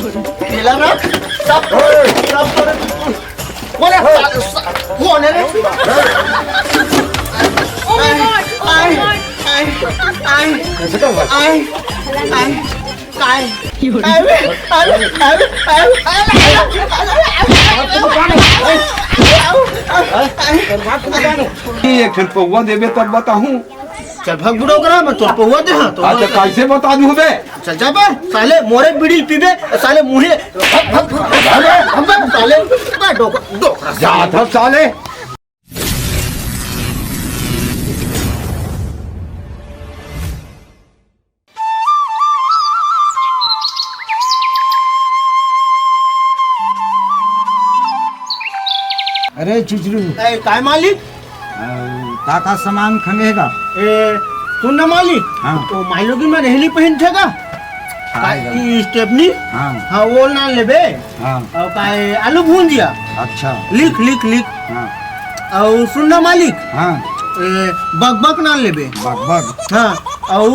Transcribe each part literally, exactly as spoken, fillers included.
केला रख, सब, सब तोरे। बोले, सा-, सा-, कौन है रे? Oh my God, oh my God। आए, आए, आए, आए, आए, आए। एक ठन पौवा देबे तब बताहूँ। चल भाग बुढ़ा ओकरा, मैं तोर पौवा दे, हाँ, तो अच्छा, कैसे बता दूँ बे? चल जा बे, साले मोरे बीड़ी पीबे, साले मुँहे, भाग, भाग, भाग, भाग, भाग, भाग, साले, बे डोक-, डोकरा, जा था साले। अरे चुचरू। ए, काय मालिक? अ, का का सामान खंगेगा? ए, सुन ना मालिक, हाँ। तो माइलोगी में रहली पहिन थेगा? हाँ, का, हाँ। ई स्टेपनी? हाँ। हाँ, वो ना लेबे। हाँ। और का ए, आलू भूंजिया? अच्छा। लिख, लिख, लिख। हाँ। और सुन ना मालिक, हाँ। ए, बकबक ना लेबे। बकबक? हाँ, और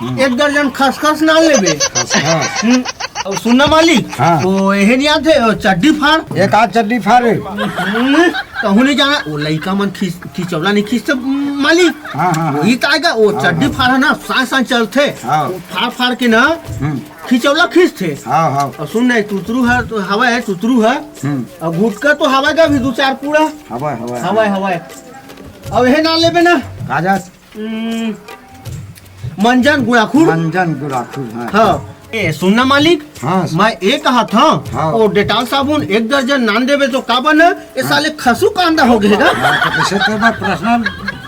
हम्म। एक दर्जन खसखस ना लेबे। खसखस। हम्म, और सुन ना मालिक, हाँ। वो एहे नहीं आते, वो चड्डी फाड़। एक आध चड्डी फाड़। हम्म, कहूँ नहीं जाना, वो लइका मन खींच, खिचौला नहीं खींचते मालिक। हाँ, हाँ, हाँ। वही तो आएगा, वो हाँ, चड्डी हाँ। फाड़ है ना, साथ साथ चलते। हाँ। वो फाड़ फाड़ के ना, हम्म। खिचौला खींचते। हाँ, हाँ। और सुन ना, तुतरू है, तो हवा है, तुतरू है। हम्म। और गुटका तो हवा का भी दो चार पूरा। हवा है, हवा है। हवा है, हवा है। अब ये ना लेबे ना। कागज। हम्म, मंजन गुड़ाखुर। मंजन गुड़ाखुर, हाँ। हाँ। ए, सुन ना मालिक, हाँ। मैं ए कहा था, हाँ। वो डेटॉल साबुन एक दर्जन नान देबे तो का बने? ए हाँ। साले खसू कांदा हो गएगा। हाँ, तो कैसे तो बात पर्सनल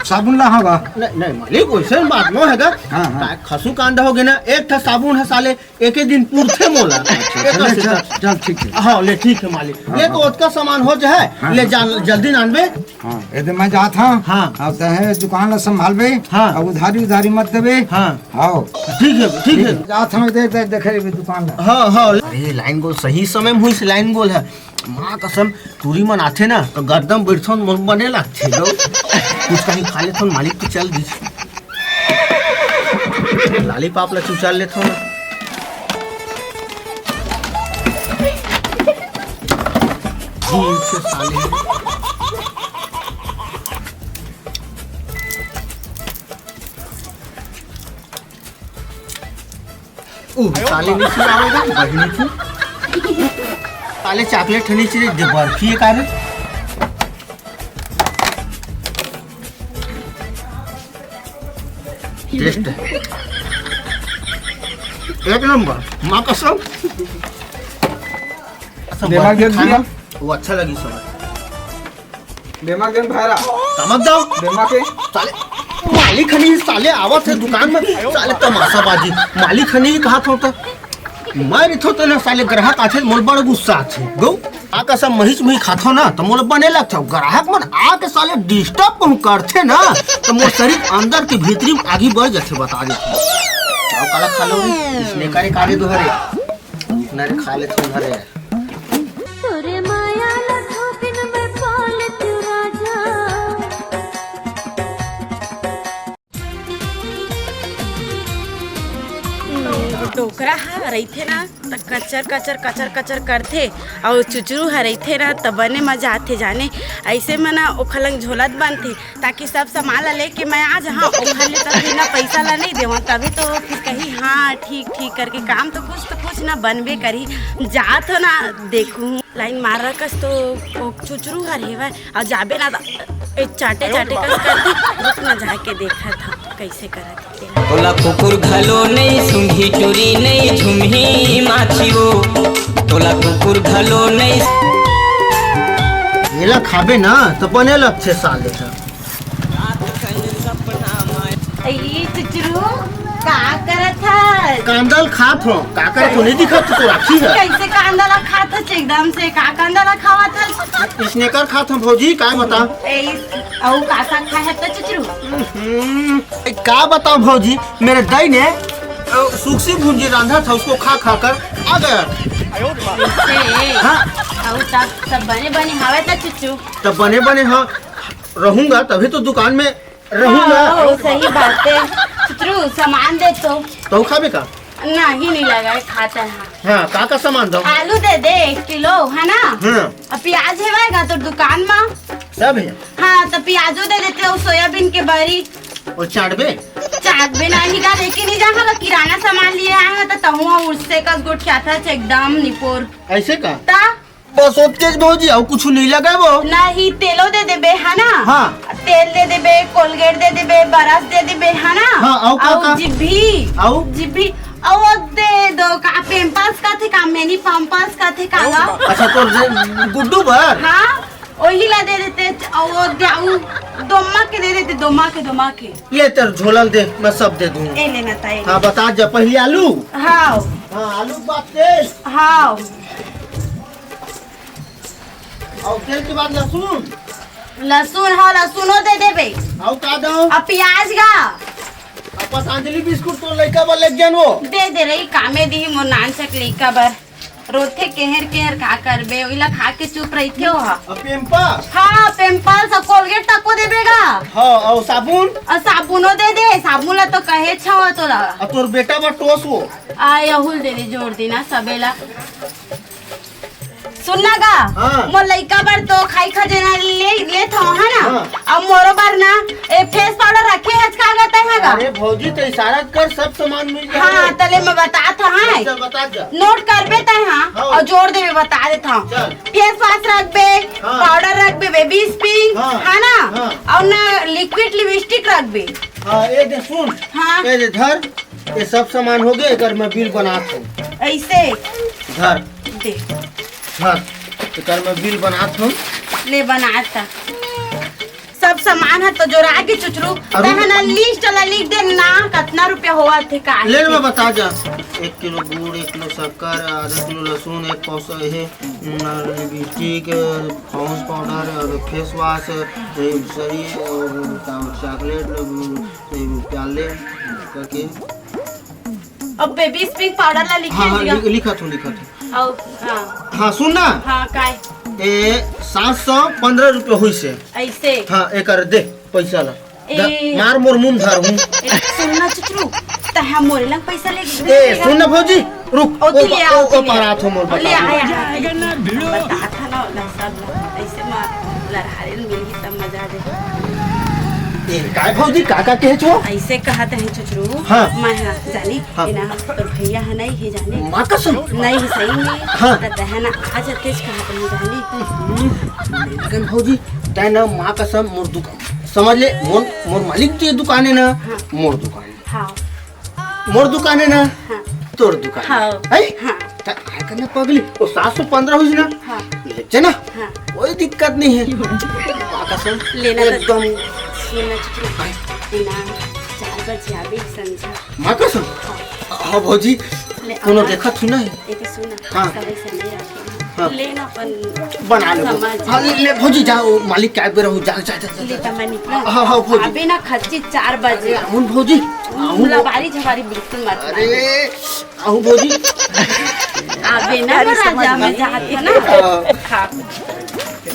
साबुन ला होगा। नहीं, नहीं मालिक, वैसे बात नो हैगा। हाँ, हाँ। का-, खसू कांदा हो गया ना, एक ठा साबुन है साले, एक ही दिन पुरथे मोला। अच्छा, एक चल, से चल, चल, ठीक है। हाँ, ले, ठीक है मालिक। हाँ, ले तो हाँ। ओतका सामान हो जाए, हाँ, ले हाँ। जान, जल्दी नानबे। हाँ, ये तो मैं जात हूँ। हाँ। अब तहे दुकान ला संभालबे। हाँ। अब उधारी, उधारी मत देबे। हाँ। हाँ। ठीक है, ठीक है। जात हूँ, दे, दे, देखे रहिबे दुकान ला। हाँ, हाँ। अरे, लाइन गोल सही समय में हुई, लाइन गोल है। माँ कसम, टूरी मन आथे ना, तो गर्दन बैठथन, मोर बने लागथे लो। कुछ कहीं खा लेथन, मालिक तो चल दी। लालीपॉप ला चुचाल लेथन ना। ठीक से साले। उ, साले नहीं खिलावेगा, बहिनी को। साले चॉकलेट नहीं चाहिए, दे बर्फी है का रे? टेस्ट है। एक नंबर, माँ कसम। दिमाग बर्फी जल्दी खाना, आ। वो अच्छा लगी सब। बेमा के भाईरा। कमक जाओ। बेमा के। साले, मालिक हनी साले आवत हे दुकान में, साले तमाशाबाजी। मालिक हनी कहा था तो, मैं रिथो तो ना साले ग्राहक आथे, मोल बड़ गुस्सा आथे। गो, आ कसम महिस मुही खाथो ना, तो मोल बने लगथो। ग्राहक मन आके साले डिस्टर्ब कहूँ करथे ना, तो मोर शरीर अंदर के भीतरी में आगी बढ़ जाथे, बता देथे। आओ काला खा लो रे, इसने करे काले दोहरे। नर खा ले तुम हरे। तोरे माया ला थोपिन में पाल तू राजा। डोकरा ह रहिथे ना, त कचर, कचर, कचर, कचर करथे, अउ चुचरू ह रहिथे ना, त बने मजा आथे जाने। अइसे म ना ओखर लंग झोलत बनथे। ताकि सब सामान ला लेके मैं आ जाहाँ, ओखर ले तब बिना पैसा ला नहीं देवं, तभी तो फिर कही, "हाँ, ठीक, ठीक," करके काम तो कुछ तो कुछ ना बनबे करही। जात हो ना, देखूँ, लाइन मार रखस तो ओ चुचरू हर हेवय, अउ जाबे ना त ए चाटे, चाटे कस कर दी। रुक ना, जाके देखत हूँ, कैसे करत हे तेला। तोला कुकुर घलो नहीं, सूंघी टूरी नहीं, झुमही माछी वो, तोला कुकुर घलो नहीं। एला खाबे ना, त बने लगथे साले ह। ए चुचरू, का करत हस? कांदा ल खात हो, का करत हो, नहीं दिखत तो राखी है। कैसे कांदा ला खात हस एकदम से? का कांदा ला खावत हस? स्नेकर खात हो भौजी, का बता? ए, अउ का साग खाए हस त चुचरू? हम्म, ए, का बताऊं भौजी, मेरे दाई ने, अ, सुक्सी भुंजी रांधा था, उसको खा खा कर आ गया। से, हाँ। अउ सब, सब बने बने हवे त चुचरू? तब बने बने हाँ रहूंगा, तभी तो दुकान में रहूंगा। हाँ, ओ, सही बात है। चुचरू, सामान दे तो। तहूँ खाबे का? नहीं, नहीं लगाए, खाता है। हाँ, का का सामान दो? आलू दे दे एक किलो, है ना? हाँ। अउ प्याज हेवय गा तोर दुकान मा? सब है। हाँ, त प्याजो दे देते अउ सोयाबीन के बरी। अउ चाटबे? चाटबे नहीं गा, लेके नहीं जाहा, किराना सामान लिए आहा, त तहूँ ह उससे कस गोठियाथा एकदम निपोर। ऐसे का? ता? बस ओतकेच भौजी, अउ कुछु नहीं लगाबो? नहीं, तेलो दे देबे, है ना? हाँ। तेल दे देबे, कोलगेट दे देबे, बरस दे देबे, है ना? हाँ, अउ का, अउ का? जिभी। अउ? जिभी। अउ वो दे दो, का पेम्पर्स का थे का, मेनी पम्पर्स का थे का गा? अच्छा, तोर जे गुड्डू बर? हाँ, वही ला दे देते, अउ वो दे, अउ दोम्मा के दे देते, दोम्मा के, दोम्मा के। ले तेर झोला ल दे, मैं सब दे दूँ। ए लेना ताई। हाँ, बता जा, पहले आलू। हाँ। हाँ, आलू के बात के। हाँ। अउ तेल के बाद लहसुन। लहसुन, हाँ, लहसुनो दे देबे। अउ का दो? अउ प्याज गा। अउ पतंजलि बिस्कुट तो लइका बर लेके जान वो। दे दे रही, कामे दी मोर नान चक लइका बर। रोथे केहर केहर का करबे, ओइला खा के चुप रहिथे ओहा। अउ पेम्पर? हाँ, पेम्पर सब कोलगेट तक को देबे गा। हाँ, अउ साबुन? अउ साबुनो दे दे, साबुन ला तो कहे छवा तोला। अउ तोर बेटा बर टोस वो। आ, यहुल दे दे, जोर देना सबेला। सुन ना गा, हाँ। मोर लइका बर तो खाई खजेना ले, लेत हव, है ना? हाँ। अउ मोरो बर ना, ए, फेस पाउडर रखे हस का गा तैं ह गा? अरे भौजी, तो इशारा कर, सब सामान मिल जाए। हाँ, तले मैं बतात हव, हाँ। चल, बता जा। नोट करबे तैं, हाँ, हाँ। अउ जोर देबे, बता देत हव। चल। फेस वाश रखबे, हाँ। पाउडर रखबे, बेबी स्पिन, हाँ। है ना? हाँ। अउ ना लिक्विड लिपस्टिक रखबे। हाँ, ए दे सुन। हाँ। ए दे धर। ये सब सामान हो गए, एकर मैं बिल बनात हूँ। ऐसे? धर। दे। धर। एकर मैं बिल बनात हूँ। ले बनाता। सब सामान है तो जोरा के चुचरू। अरे। तहन लिस्ट ला लिख दे ना, कितना रुपया होवत हे का? ले, मैं बता जा। एक किलो गुड़, एक किलो शक्कर, आधा किलो लहसुन, एक पाव स-, हे, न, लिपस्टिक, पाउंड्स पाउडर अउ फेस वाश, ए, सरी, अउ का, चॉकलेट, अउ, ए, प्याले करके। अब बेबी स्पिन पाउडर ला लिखे हाँ, हाँ, दिया। लि-, लिखत हूँ, लिखत हूँ। अउ, हाँ। हाँ, सुन ना। हाँ, काय? ए, सात सौ पंद्रह रुपया होइस हे। ऐसे? हाँ, एकर दे, पैसा ला। ए। द-, मार मोर मुंह धर हूँ। ए, सुन ना चुचरू, तैं मोरे लंग पैसा ले ए, सुन ना भौजी, रुक। ओ, ओ, तू ले आ, ओ, ओ, तू ले आ। पारा थो मोर ले आ, बता। आ, आ, आ। बता था ना, ना सब ना। ऐसे मा लड़ाई में मिलगी तब मजा आ जाए। ए, काय भौजी, का, का कहे छो? ऐसे कहत हे चुचरू, हाँ। मैं हा, जानी, हाँ। ए ना, तोर भैया हा नहीं हे जानी। माँ कसम। नहीं हे सही में। हाँ। त तहना आज तेज कहत हे जानी। लेकिन भौजी, तैं ना माँ कसम मोर दुकान, समझ ले, मोर, मोर मालिक के दुकान हे ना, हाँ। मोर दुकान हे। हाँ। मोर दुकान हे ना, हाँ। तोर दुकान हे। हाँ। है? हाँ। त काय करना पगली, वो सात सौ पंद्रह होइस ना? हाँ। ले जा ना। हाँ। कोई दिक्कत नहीं हे। माँ कसम, लेना तो एकदम। सुन ना, चुचरू। हाँ। लेना, चार बजे आबे संझा। माँ कसम? हाँ। हाँ भौजी, ले कोनो आ। देखत हूँ ना। ए तो सुन ना, हाँ। सब ऐसे नहीं रखे। हाँ। ले ना अपन बना ले। समझ। हाँ, ले, ले भौजी, जा, वो मालिक के आबे रहो, जा, जा, जा, जा, ले जा। त मैं निकला। हाँ, हाँ, भौजी। अबे ना खच्ची चार बजे। अरे, आउन भौजी, आउन। लबारी झबारी बिल्कुल मत अरे, मार। आउन भौजी। अबे ना अरे, राजा, समझ मैं में। जात हूँ ना। हाँ। हाँ।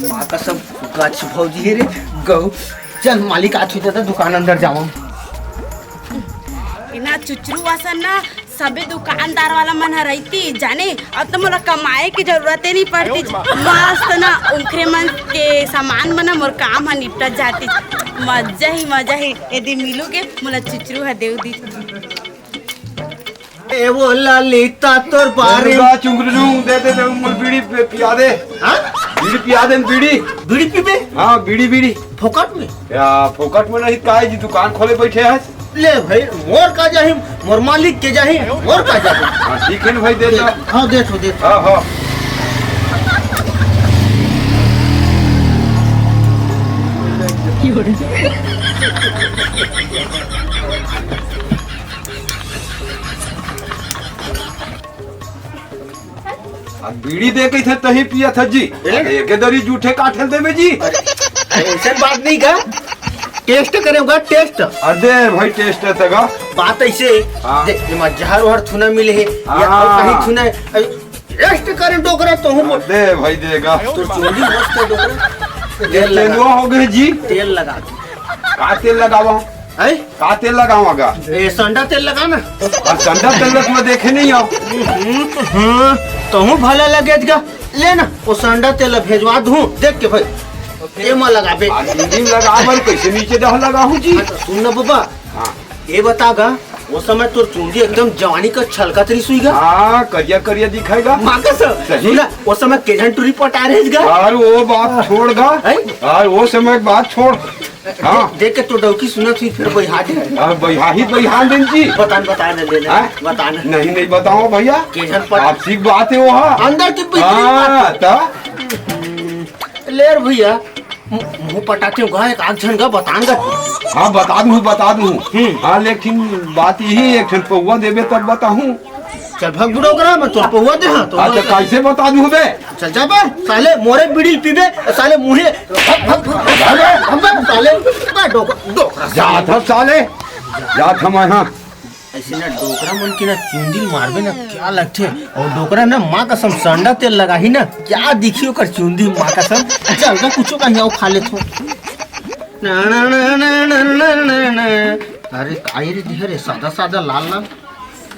माँ कसम, गछ भौजी हे रे, गौ। चल, मालिक आत होही त दुकान अंदर जावम। इना चुचरू असन ना, सबे दुकानदार वाला मन ह रहितिस, जाने, अब तो मोला कमाए के जरूरत ही नहीं पड़तिस। मस्त ना, उनखरे मन के सामान मन ह मोर काम ह निपटत जातिस। मजा ही मजा ही, यदि मिलू के मोला चुचरू ह देव दिस। ए वो ललिता तोर बारे। चुंगरू दे दे, दे, मोर बीड़ी पि-, पिया दे। हाँ? बीड़ी पिया दे, बीड़ी। बीड़ी पीबे? हाँ, बीड़ी, बीड़ी। फोकट में? या, फोकट में नहीं, काय जी दुकान खोले बैठे हस? ले भाई, मोर का जाही, मोर मालिक के जाही, मोर का जाही। हाँ, ठीक है ना भाई, दे दे, दो। हाँ, दे दो, दे दो। हाँ, हाँ। अब बीड़ी दे के थे तही पिया था जी। ए? एके दरी जूठे काठल देवे जी। अरे, अरे, ऐसे बात नहीं का। टेस्ट करेगा, टेस्ट। अरे भाई, टेस्ट है तगा। बात ऐसे, हाँ। देख, एमा जहर वहर थुना मिले है, या हाँ। और कहीं थुना है। अरे, टेस्ट करे डोकरा तो हूँ। अरे भाई, देगा। तो चोली मस्त है डोकरा। ये तेल लगा। तेलुआ हो गए जी। तेल लगा। का तेल लगावा? हैं? का तेल लगावा गा? ए, संडा तेल लगा ना। अउ संडा तेल ल त मैं देखे नइ हंव। हम्म, तो हूँ, तहूँ भला लगेच गा। ले ना, ओ संडा तेल ल भेजवा दूँ, देख के भाई। एमा लगाबे। आ, चुंदी म लगाबे, कइसे नीचे डहर लगाहूँ जी? हाँ, तो सुन ना बबा। हाँ। ए बता गा, ओ समय तोर चुंदी एकदम जवानी कस छलकत रहिस होही गा। हाँ, करिया करिया दिखय गा। माँ कसम। सही। सुन ना, ओ समय के झन टूरी पटाय रहेस गा। अरे ओ बात छोड़ गा। हैं? अरे ओ समय के बात छोड़। हाँ। देख के तो डौकी सुनत होही, फेर बइहा दे। अरे बइहा ही बइहा देन जी। बता ना, बता ना, ले ले। हाँ? बता ना। नहीं, नहीं बताओ भइया। के झन पट- आपसी के बात हे वो, हाँ। अंदर के भीतरी हाँ, बात। त? ले रे भइया, मु-, मुँह पटाते हो गा, एक आध झन गा, बता ना गा। हाँ, बता दूँ, बता दूँ। हम्म। हाँ, लेकिन बात इही, एक ठन पउवा देबे तब बताहूँ। चल भाग बुढ़ा करा, मैं तोर पउवा दे, हाँ, तो अच्छा, कइसे बता दूँ बे? चल जा बे, साले मोरे बीड़ी पीबे, साले मुँहे, भग, भग, भग, भग, भग, भग, साले, बे डोकरा, डोकरा, जात हँव साले, जात हँव मैं, हाँ। अइसे ना डोकरा मन के ना चुंदी मारबे ना, का लगथे? अउ डोकरा ना माँ कसम संडा तेल लगाही ना, का दिखही ओकर चुंदी माँ कसम। चल ना कुछो कहीं अउ खा लेथों। ना, ना, ना। अरे काई रे दिहे रे, सादा सादा लाल लाल।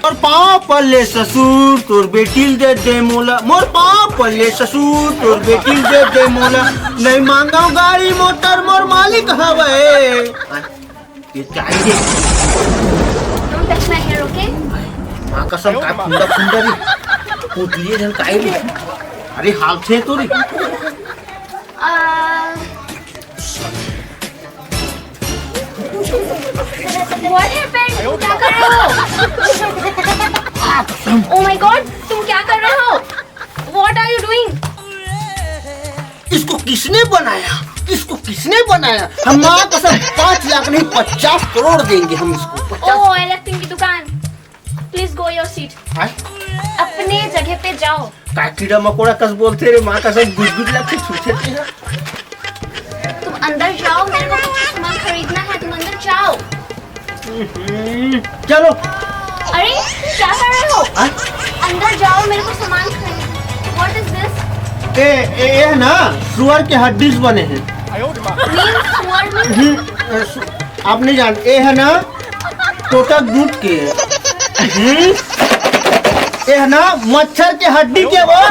मोर पाँव पल्ले ससुर तोर बेटी ल दे दे मोला, मोर पाँव पल्ले ससुर तोर बेटी ल दे दे मोला, नइ मांगव गाड़ी मोटर मोर मालिक हवय। ये काई रे? Don't touch my hair, okay? माँ कसम का फुंडा फुंडा रे। पुतली झन काई रे? अरे हालथे तोर। आ, What happened? तुम क्या कर रहे हो? Oh my God, तुम क्या कर रहे हो? What are you doing? इसको किसने बनाया? इसको किसने बनाया? हम माँ कसम पाँच लाख नहीं, पचास करोड़ देंगे हम इसको। पचास। Oh, एलेक्टिंग की दुकान। Please go your seat. हाँ? अपने जगह पे जाओ। का कीड़ा मकोड़ा कस बोलथे रे, माँ कसम गुदगुद लगथे, छूछे तेरा। तुम अंदर जाओ, मेरे को कुछ सामान खरीदना है, तुम अंदर जाओ। हम्म, चलो। अरे, क्या कर रहे हो? हाँ? अंदर जाओ, मेरे को सामान खरीद। What is this? ए, ए, ए ना, सुअर के हड्डी से बने हे। Means सुअर में? हम्म, ए, सु-, आप नहीं जानते, ए हे ना, तोता दूध के। हम्म? ए हे ना, मच्छर के हड्डी के वो।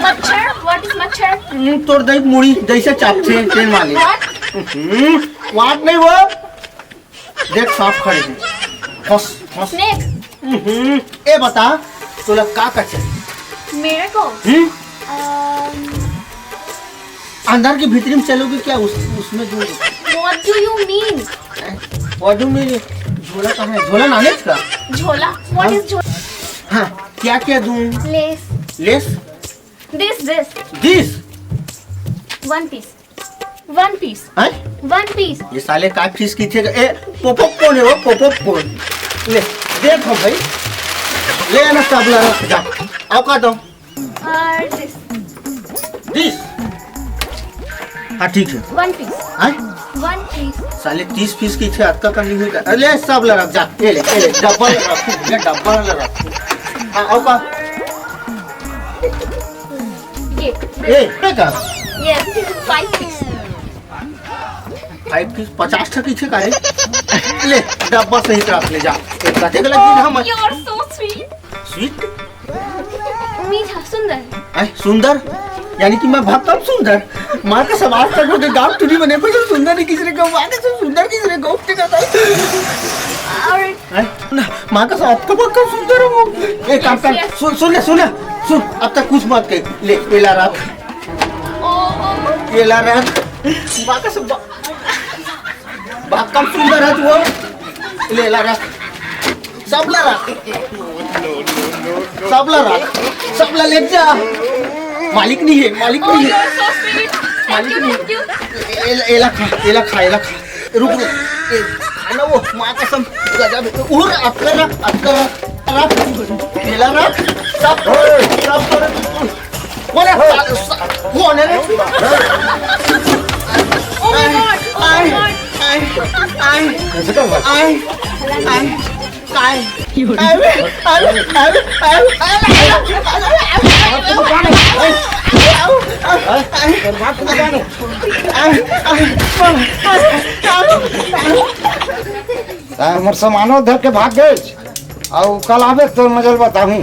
मच्छर? What is मच्छर? हम्म, तोर दई मुड़ी जइसे चापथे, तेन वाले। What? हम्म, what नहीं वो। देख, सांप खड़े हे। फंस, फंस। Snake। हम्म, ए बता, तोला का का चाहिए? मेरे को? हम्म? अम, अंदर के भीतरी में चलोगे क्या? उस, उसमें जो What do you mean? What do you mean? झोला कहाँ है? झोला नाने का? झोला? What हाँ। Is झोला? हाँ, क्या क्या दूँ? Lace। Lace? This, this। This? One piece। One piece। हैं? One piece। ये साले का फीस की थे? ए, पोपो कौन है वो? पोपो कौन? ले, देखो भाई। ले ना सबला रख जा। अउ का दो? और this। This? हाँ, ठीक है। One piece। हैं? One piece। साले तीस पीस की थे, अतका करनी हुई का? अरे, ले, सबला रख जा। ये ले, ये ले, डब्बा ला रख, ये डब्बा ला रख। हाँ, अउ का? ये। ए, ये का? Yes, five piece। Five piece, पचास ठा की थे का रे? ले, डब्बा सहित रख ले जा। एक का देख लगी ना हम। You are so sweet। Sweet? मीठा, सुंदर। आय, सुंदर? यानी कि मैं भक्कम सुंदर? माँ का समाज तक होके गाँव टूरी बने को जो सुंदर नहीं किसी ने कहूँ, माँ का जो सुंदर किसी ने कहूँ, ठीक है? और हैं? ना, माँ का साथ का पक्का सुंदर हो। एक काम कर, Yes, yes। सुन, सुन ले, सुन ले, सुन, अब तक कुछ मत कह, ले, पेला रख। ओ, ओ। पेला रख। माँ का सब, माँ का सुंदर है तू, लेला रख। सबला रख। सबला रख। सबला ले जा। मालिक नहीं है, मालिक Oh, नहीं you है। are so sweet। Thank मालिक you, नहीं thank you। है। एला, एला खा, एला खा, एला खा। रुक, रुक। ए, खाना वो, माँ कसम, गजब है। उर, अतका रख, अतका रख, रख, मेला रख, सब, सब कर। कौन है? सा-, सा-, कौन है रे? Oh my God, oh my God। आए, आए, आए, आए, आए, आए। ताय हमर सामानो धर के भाग गए। अउ कल आबे तो मजल बताहूँ।